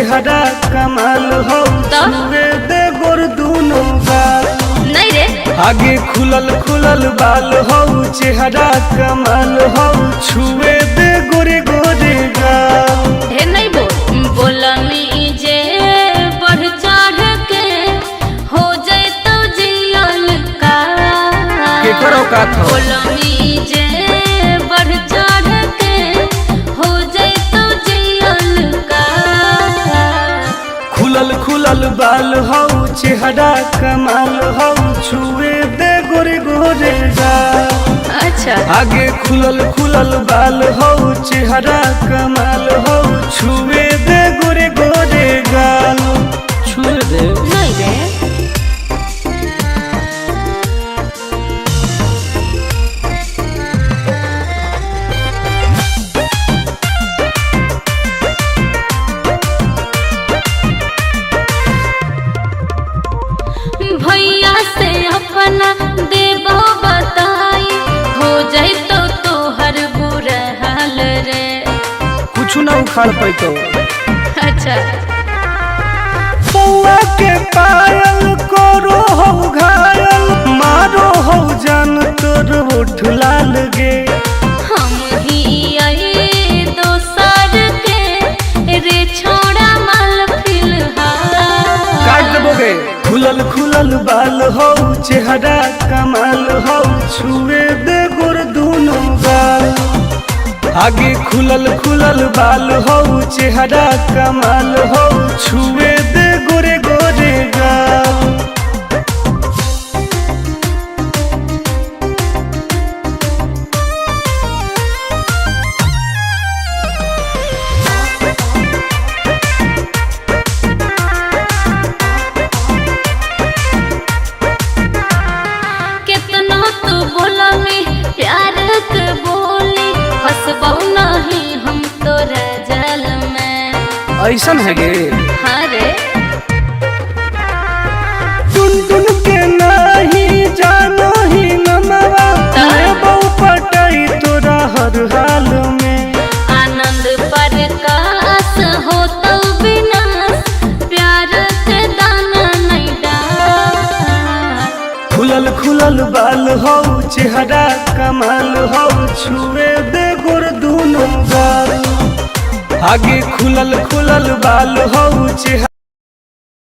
चेहरा कमाल हो, छुए दे गोर दूनो गाल। नहीं रे। आगे खुलल खुलल बाल हो, चेहरा कमाल हो, छुए दे गोरे गोरे गाल। ढेर नहीं बोल बोलनी जे बढ़ चढ़ के हो जाए तो जियल का। केकर औकात हो? बोलनी जे बढ़ चढ़ के हो जाए तो जियल का। खुलल खुलल बाल हो, चेहरा कमाल हो, छुए दे गोरे गोरे गाल। अच्छा। आगे खुलल खुलल बाल हो, चेहरा कमाल हो, छुए दे गोरे गोरे गाल। छुए दे। नहीं रे। भैया से अपना देबो बताई हो जाए तो तोहर बुरा हाल रे। कुछ ना उखाड़ पैतो। अच्छा। पौआ के पायल करो हो घायल, मारो हो जान तोर ओठ लाल गे। हम ही आई दोसर के रे छोड़ा माल फिलहाल। काट देबोगे। खुलल खुलल बाल हो, चेहरा कमाल हो, छुए दे गोर दूनो गाल। आगे खुलल खुलल बाल हो, चेहरा कमाल हो, छुए दे गोरे गोरे गाल। कितना तू बोला में प्यार के बोली फसबो नहीं हम तोरा जाल में। ऐसन है गे? हाँ रे। टुन टुन के नाही जानो ही नमवा, मैं बहु पटाई तोरा हर हाल में। आनंद प्रकाश हो तो विनाश प्यार के दाना नहीं डाल। खुलल खुलल बाल हो, चेहरा कमाल हो, छुए दे गोर दूनो गाल। आगे खुलल खुलल बाल हो, चेहरा